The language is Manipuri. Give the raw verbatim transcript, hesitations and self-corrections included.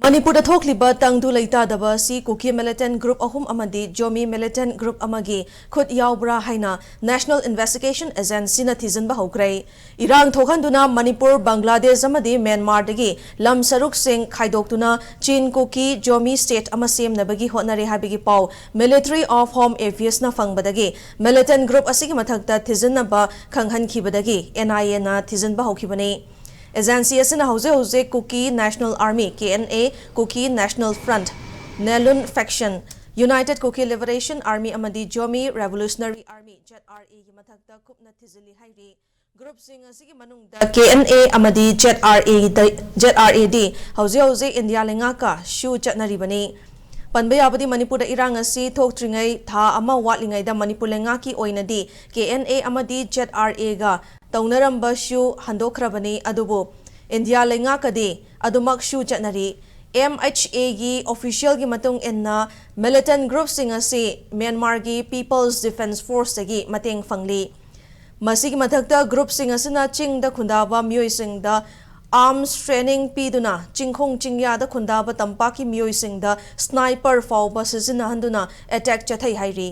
ꯃꯅꯤꯄꯨꯔꯗ ꯊꯣꯛꯂꯤꯕ ꯇꯪꯗꯨ ꯂꯩꯇꯥꯗꯕ ꯑꯁꯤ ꯀꯨꯀꯤ ꯃꯤꯂꯤꯇꯦꯟ ꯒ꯭ꯔꯨꯞ ꯑꯍꯨꯝ ꯑꯃꯗꯤ ꯖꯣꯃꯤ ꯃꯤꯂꯤꯇꯦꯟ ꯒ꯭ꯔꯨꯞ ꯑꯃꯒꯤ ꯈꯨꯠ ꯌꯥꯎꯕ꯭ꯔꯥ ꯍꯥꯏꯅ ꯅꯦꯁꯅꯦꯜ ꯏꯟꯚꯦꯁꯇꯤꯒꯦꯁꯟ ꯑꯦꯖꯦꯟꯁꯤꯅ ꯊꯤꯖꯤꯟꯕ ꯍꯧꯈ꯭ꯔꯦ꯫ ꯏꯔꯥꯡ ꯊꯣꯛꯍꯟꯗꯨꯅ ꯃꯅꯤꯄꯨꯔ, ꯕꯪꯒ꯭ꯂꯥꯗꯦꯁ ꯑꯃꯗꯤ ꯃ꯭ꯌꯥꯟꯃꯥꯔꯗꯒꯤ ꯂꯝ ꯁꯔꯨꯛꯁꯤꯡ ꯈꯥꯏꯗꯣꯛꯇꯨꯅ ꯆꯤꯟ ꯀꯨꯀꯤ ꯖꯣꯃꯤ ꯁ꯭ꯇꯦꯠ ꯑꯃ ꯁꯦꯝꯅꯕꯒꯤ ꯍꯣꯠꯅꯔꯦ ꯍꯥꯏꯕꯒꯤ ꯄꯥꯎ Ministry of Home Affairsꯅ ꯐꯪꯕꯗꯒꯤ ꯃꯤꯂꯤꯇꯦꯟ ꯒ꯭ꯔꯨꯞ ꯑꯁꯤꯒꯤ ꯃꯊꯛꯇ ꯊꯤꯖꯤꯟꯅꯕ ꯈꯪꯍꯟꯈꯤꯕꯗꯒꯤ NIAꯅ ꯊꯤꯖꯤꯟꯕ ꯍꯧꯈꯤꯕꯅꯤ꯫ ꯑꯦꯖꯦꯟꯁꯤ ꯑꯁꯤꯅ ꯍꯧꯖꯤꯛ ꯍꯧꯖꯤꯛ ꯀꯨꯀꯤ ꯅꯦꯁꯅꯦꯜ ꯑꯥꯔꯃꯤ, KNA, ꯀꯨꯀꯤ ꯅꯦꯁꯅꯦꯜ ꯐ꯭ꯔꯟꯠ, ꯅꯦꯂꯨꯟ ꯐꯦꯛꯁꯟ, ꯌꯨꯅꯥꯏꯇꯦꯗ ꯀꯨꯀꯤ ꯂꯤꯕꯔꯦꯁꯟ ꯑꯥꯔꯃꯤ ꯑꯃꯗꯤ ꯖꯣꯃꯤ ꯔꯦꯚꯣꯂꯨꯁꯅꯔꯤ ꯑꯥꯔꯃꯤ, ZRAꯒꯤ ꯃꯊꯛꯇ ꯀꯨꯞꯅ ꯊꯤꯖꯤꯜꯂꯤ ꯍꯥꯏꯔꯤ꯫ ꯒ꯭ꯔꯨꯞꯁꯤꯡ ꯑꯁꯤꯒꯤ ꯃꯅꯨꯡꯗ KNA ꯑꯃꯗꯤ ZRAꯗ, ZRAꯗꯤ ꯍꯧꯖꯤꯛ ꯍꯧꯖꯤꯛ ꯏꯟꯗꯤꯌꯥ ꯂꯩꯉꯥꯛꯀ ꯁꯨ ꯆꯠꯅꯔꯤꯕꯅꯤ꯫ ꯄꯟꯕ ꯌꯥꯕꯗꯤ ꯃꯅꯤꯄꯨꯔꯗ ꯏꯔꯥꯡ ꯑꯁꯤ ꯊꯣꯛꯇ꯭ꯔꯤꯉꯩ ꯊꯥ ꯑꯃ ꯋꯥꯠꯂꯤꯉꯩꯗ ꯃꯅꯤꯄꯨꯔ ꯂꯩꯉꯥꯛꯀꯤ ꯑꯣꯏꯅꯗꯤ KNA ꯑꯃꯗꯤ ZRAꯒ ꯇꯧꯅꯔꯝꯕ ꯁꯨ ꯍꯟꯗꯣꯛꯈ꯭ꯔꯕꯅꯤ, ꯑꯗꯨꯕꯨ ꯏꯟꯗꯤꯌꯥ ꯂꯩꯉꯥꯛꯀꯗꯤ ꯑꯗꯨꯃꯛ ꯁꯨ ꯆꯠꯅꯔꯤ꯫ MHAꯒꯤ ꯑꯣꯐꯤꯁꯤꯌꯦꯜꯒꯤ ꯃꯇꯨꯡ ꯏꯟꯅ ꯃꯤꯂꯤꯇꯦꯟ ꯒ꯭ꯔꯨꯞꯁꯤꯡ ꯑꯁꯤ ꯃ꯭ꯌꯥꯟꯃꯥꯔꯒꯤ ꯄꯤꯄꯜꯁ ꯗꯤꯐꯦꯟꯁ ꯐꯣꯔꯁꯇꯒꯤ ꯃꯇꯦꯡ ꯐꯪꯂꯤ꯫ ꯃꯁꯤꯒꯤ ꯃꯊꯛꯇ ꯒ꯭ꯔꯨꯞꯁꯤꯡ ꯑꯁꯤꯅ ꯆꯤꯡꯗ ꯈꯨꯟꯗꯥꯕ ꯃꯤꯑꯣꯏꯁꯤꯡꯗ ꯑꯥꯔꯝꯁ ꯇ꯭ꯔꯦꯅꯤꯡ ꯄꯤꯗꯨꯅ ꯆꯤꯡꯈꯣꯡ ꯆꯤꯡꯌꯥꯗ ꯈꯨꯟꯗꯥꯕ ꯇꯝꯄꯥꯛꯀꯤ ꯃꯤꯑꯣꯏꯁꯤꯡꯗ ꯁ꯭ꯅꯥꯏꯄꯔ ꯐꯥꯎꯕ ꯁꯤꯖꯤꯟꯅꯍꯟꯗꯨꯅ ꯑꯦꯇꯦꯛ ꯆꯠꯊꯩ ꯍꯥꯏꯔꯤ꯫